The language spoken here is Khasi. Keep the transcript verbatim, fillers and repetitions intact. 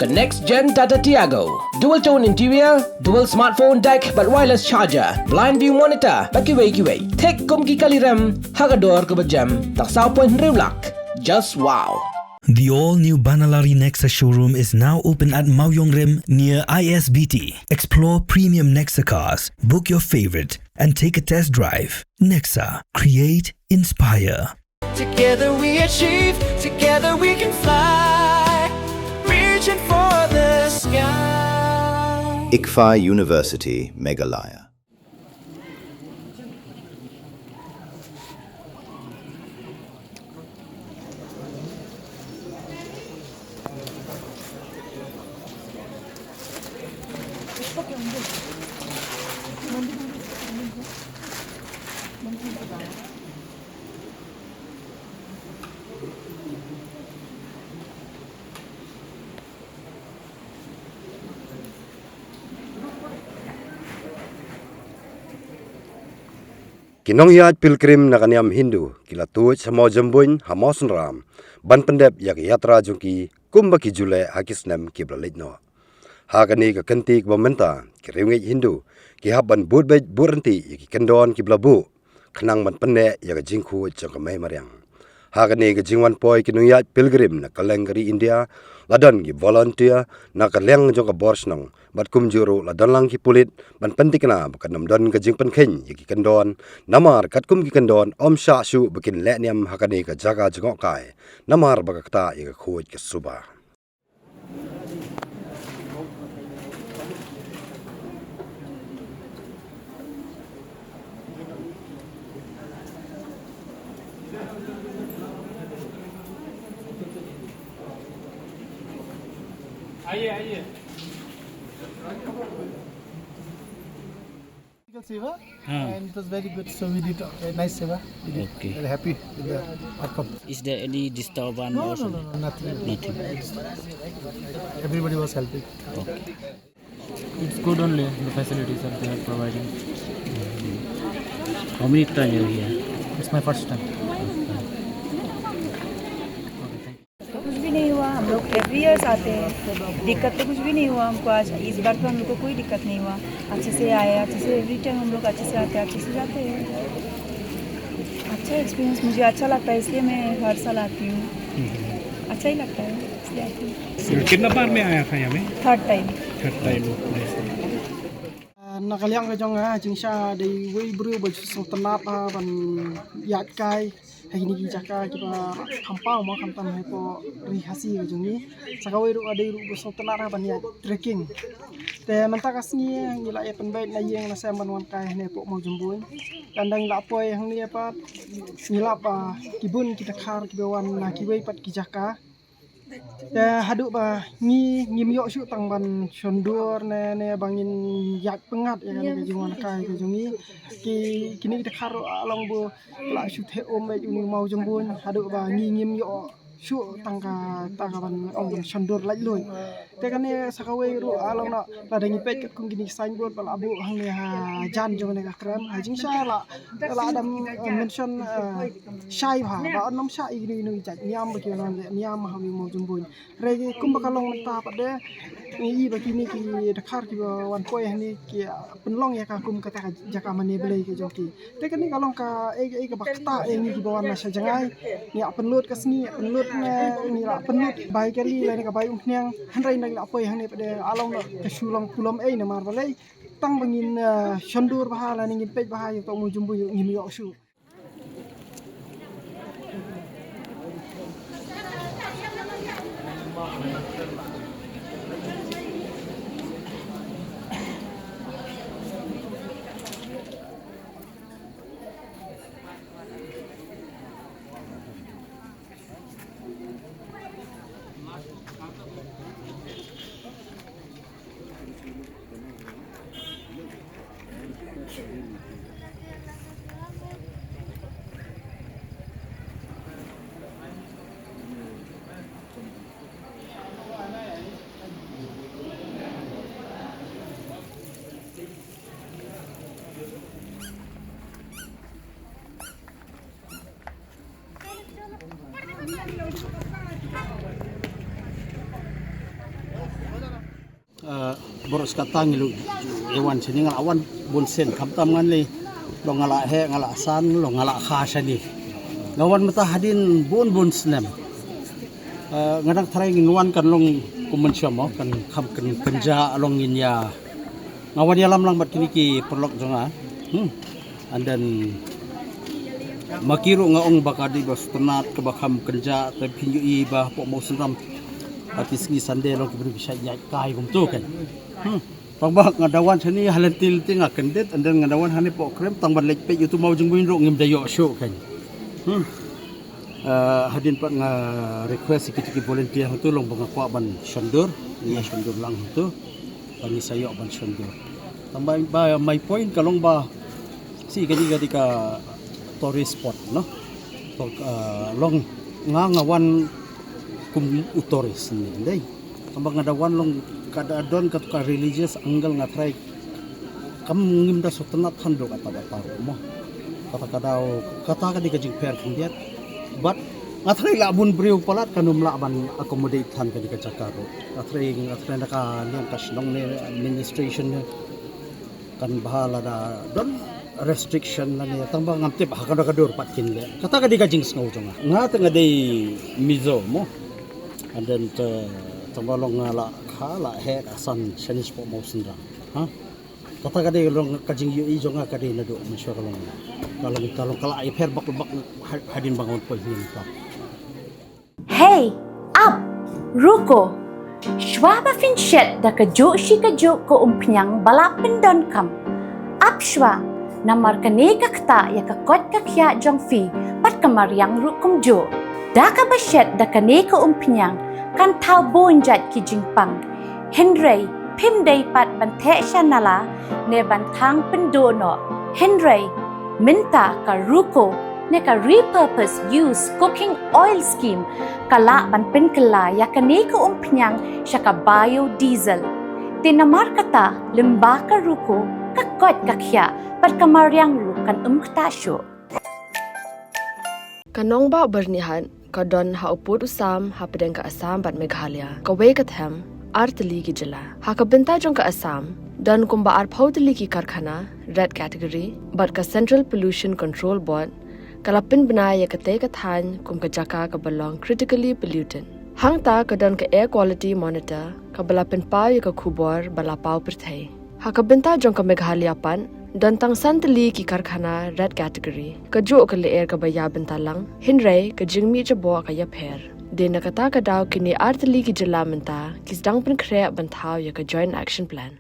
The next gen Tata Tiago. Dual tone interior, dual smartphone deck, bad wireless charger, blind view monitor, bad kiwei kiwei. Thik kum ki kali rem, ha ka dor kaba jem, tang saw point hynriew lak. Just wow. The all-new Banalari Nexa showroom is now open at Mawiong Rim near I S B T. Explore premium Nexa cars, book your favorite, and take a test drive. Nexa, create, inspire. Together we achieve, together we can fly. Reaching for the sky. ICFAI University, Meghalaya. Ki nongïaid pilgrim na ka niam Hindu ki la tuid sha Mawjymbuin ha Mawsynram ban pyndep ïa ka yatra jong ki kumba ki ju leh ha ki snem kiba la leit noh. Ha kane ka kynti kaba mynta, ki riewngeit Hindu ki hap ban bud beit bud ryntih ïa ki kyndon kiba la buh khnang ban pynneh ïa ka jingkhuid jong ka mei mariang. Ha kane ka jingwan poi ki nongïaid pilgrim na kylleng ka ri India, la don ki volunteer na ka liang jong ka bor shnong bad kumjuh ruh la don lang ki pulit ban pynthikna ba kan ym don ka jingpynkheiñ ïa ki kyndon, namar katkum ki kyndon ym shah shuh ba kin leh niam ha kane ka jaka jngohkai, namar ba ka ktah ïa ka khuid ka suba. आइए, आइए। Seva, हाँ। And it was very good. So we did a nice seva. We did Okay. Very happy with the outcome. Is there any disturbance No, or no, no, something? No, nothing. Nothing. Everybody was helping. Okay. It's good only, the facilities that they are providing. How many times you here? It's my first time. Okay, thank you. कुछ भी नहीं हुआ, हम लोग एवरी ईयर्स आते हैं, दिक्कत तो कुछ भी नहीं हुआ हमको आज। इस बार तो हम लोग को कोई दिक्कत नहीं हुआ, अच्छे से आए, अच्छे से, एवरी टाइम हम लोग अच्छे से आते हैं, अच्छे से जाते हैं। अच्छा एक्सपीरियंस, मुझे अच्छा लगता है, इसलिए मैं हर साल आती हूँ। अच्छा ही लगता है, इसलिए आती हूँ। कितना बार में आया था यहाँ में? थर्ड टाइम। थर्ड टाइम। Na ka liang ka jong nga, jingshisha dei wei briew ba ju sngewtynnat ha ban ïaid kai ha kine ki jaka kiba kham paw, mo, khamtam hapoh ri Khasi ka jong ngi. Sa kawei ruh ka dei ruh ba sngewtynnat ha ban ïaid trekking. Te mynta ka sngi ngi la ïa pynbeit na ïing na sem ban wan kai hangne hapoh Mawjymbuin. Tang ba ngi la poi hangne pat ngi la, ah, ki bun ki dkhar kiba wan na kiwei pat ki jaka. Te haduh ba ngi ngim ïoh shuh tang ban shon dur ne, ne ba ngin ïaid pyngngad ïa kane ka jingwan kai ka jong ngi. Ki, kine ki dkhar ruh ka long ba la shu theh um ïa une u Mawjymbuin haduh ba ngi ngim ïoh shuh tang ka, tang ka ban ong ban shon dur lait luid. Te kane sa kawei ruh ka long na lada ngi peit katkum kine ki signboard ba la buh hangne hajan jong kane ka krem, ha jingshisha la, la dang, eh, mention, eh, shai bha, ba ym shah ïa kino kino ki jait niam ba ki wan leh niam ha une u Mawjymbuin. Hynrei kumba ka long mynta pat de, ngi i ba kine ki dkhar kiba wan poi hangne ki, ah, pynlong ïa ka kum kata ka jaka mane Blei ka jong ki. Te kane ka long kaei kaei kaba ktah ïa ngi kiba wan na sha jngai. Ngi ïa pynlut ka sngi, ïa pynlut ne, ngi la pynlut bai kali lane ka bai umphniang. Hynrei ngi la poi hangne pat de ka long ka shu long pulom ei namar balei. Tang ba ngin, eh, shon dur bha lane ngin peit bha ïa uto u Mawjymbuin ngim ïoh shuh. Baroh shi katta ngi la wan shane, nga la wan bun sien, khamtam ngan leh long nga la heh, nga la san, long nga la kha shane. Nga wan mynta hadien bun bun snem. Nga dang tharai ngin wan kan long kum mynshem mo, kan kham kynjah long ngin ïa. Nga wan ïalam lang bad kine ki paralok jong nga. And then ma ki ruh nga ong ba ka dei ba sngewtynnat kaba kham kynjah, te phin ïohi ba hapoh Mawsynram ha ki sngi Sunday long ki briew ki shait ïaid kai kumto kan. Tang ba nga da wan shane ha lynti lynti nga kyndit, and then nga da wan hangne poh Krem, tang ba leit peit ïa utu maw jingbuin ruh ngim da ïoh shuh kan. Hadien pat nga request ïa kito ki volunteer hangto long ba nga kwah ban shondur, nga shondur lang hangto. Ba ngi sa ïoh ban shondur. Tang ba, ba my point ka long ba shi ka dei ka dei ka tourist spot, no? Long nga nga wan kum u tourist ne dei. Tang ba nga da wan long ka da don katu ka religious angle, nga tharai kam ngim da sngewtynnat than ruh kata kata ruh mo. Kata ka daw, kata ka dei ka jingpher khyndiat. But nga tharai la bun briew palat kan ym lah ban accommodate than ka dei ka jaka ruh. Nga tharai, nga tharai na ka liang ka shnong ne administration ne kan bha lada don restriction lane, tang ba ngam tip ha ka dur ka dur pat kin leh. Kata ka dei ka jingsngew jong nga. Nga te nga dei Mizo mo. And then te tang ba long nga la kha la heh la san shane shapoh Mawsynram. Ha? Kata ka dei long ka jingïohi jong nga, ka dei naduh mynshuwa ka long. Ka long, ka long ka la ïapher bak bak hadien ba nga wan poi hynne mynta. Hei, ap, ruko. Shuwa ba phin shet da kajuh shi kajuh ka umphniang ba la pyndonkam, ap shuwa, namar kane ka ktah ïa ka koit ka khiah jong phi bad ka mariang ruh kumjuh. Da kaba shet da kane ka umphniang kan thaw bun jait ki jingpang. Hynrei phim dei pat ban theh sha nala ne ban thang pynduh noh. Hynrei mynta ka ruko ne ka repurpose use cooking oil scheme ka lah ban pynkylla ïa kane ka umphniang sha ka biodiesel. Te namar kata lyngba ka ruko ka koit ka khiah bad ka mariang ruh kan ym ktah shuh. Ka nongbah Byrnihat ka don ha u pud u sam hapdeng ka Assam bad Meghalaya, kawei ka them ar tylli ki jylla. Ha ka bynta jong ka Assam don kumba arphew tylli ki karkhana red category, bad ka Central Pollution Control Board ka la pynbna ïa katei ka thaiñ kum ka jaka kaba long critically polluted. Hangta ka don ka Air Quality Monitor kaba la pynpaw ïa ka khubor ba la paw pyrthei. Ha ka bynta jong ka Meghalaya pat don tang san tylli ki karkhana red category, kajuh ka lyer kaba ïa bynta lang, hynrei ka jingmih jaboh ka ïapher. Dei na kata ka daw kine ar tylli ki jylla mynta ki sdang pynkhreh ban thaw ïa ka Joint Action Plan.